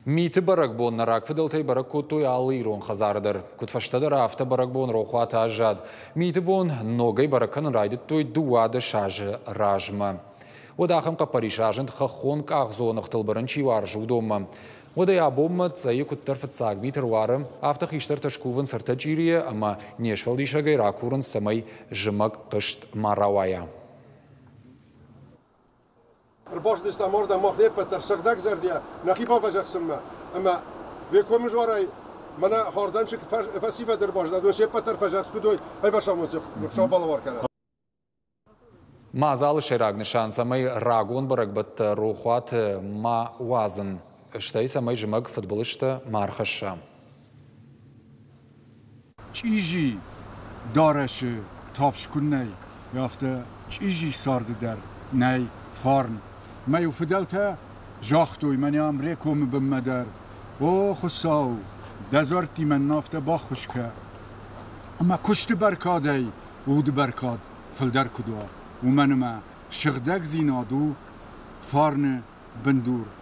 Миты бӕрӕгбон нӕ рагфыдӕлтӕй бӕрӕг кодтой алы ирон хӕдзары дӕр. Куыд фӕстӕдӕр, афтӕ бӕрӕгбон рохуаты аззад. Миты бон ногӕй бӕрӕг кӕнын райдыдтой 12 азы размӕ. Уӕд ахӕм хъӕппӕрис разынд хӕххон къахдзоныгътыл бырын чи уарзы, уыдонмӕ. Уӕдӕй абонмӕ Цъӕйы куыддӕр фыццаг мит ӕруары, афтӕ хистӕртӕ скувынц ӕртӕ чъирийӕ ӕмӕ не сфӕлдисӕгӕй ракурынц, цӕмӕй зымӕг хъызт ма рауайа. Ӕрбацыдыстӕм ардӕм мах не ппӕт дӕр сыгъдӕгзӕрдӕйӕ нӕхи бафӕдзӕхсынмӕ ӕмӕ Рекомы дзуарӕй мӕнӕ хӕрдӕм цы фӕсивӕд ӕрбазыд, уыдон се ппӕт дӕр фӕдзӕхст уыдой, ӕй басамонцы Хуыцау балӕвар кӕнӕд. Мадзалы сӕйраг нысан, цӕмӕй рагон бӕрӕгбӕттӕ рохуаты ма уадзын, стӕй цӕмӕй зымӕг фыдбылызтӕ ма ӕрхӕсса. Чъизи дарӕсы тафс куы нӕй, афтӕ чъизи царды дӕр нӕй фарн. Мӕ-иу фыдӕлтӕ загътой мӕнӕ ам Рекомы бынмӕ дӕр: «О, Хуыцау, дӕ дзуӕрттимӕ нын афтӕ баххуыс кӕ, ӕмӕ куысты бӕркадӕй уды бӕркад фылдӕр куыд уа, уымӕн ӕмӕ сыгъдӕгдзинад у фарны бындур».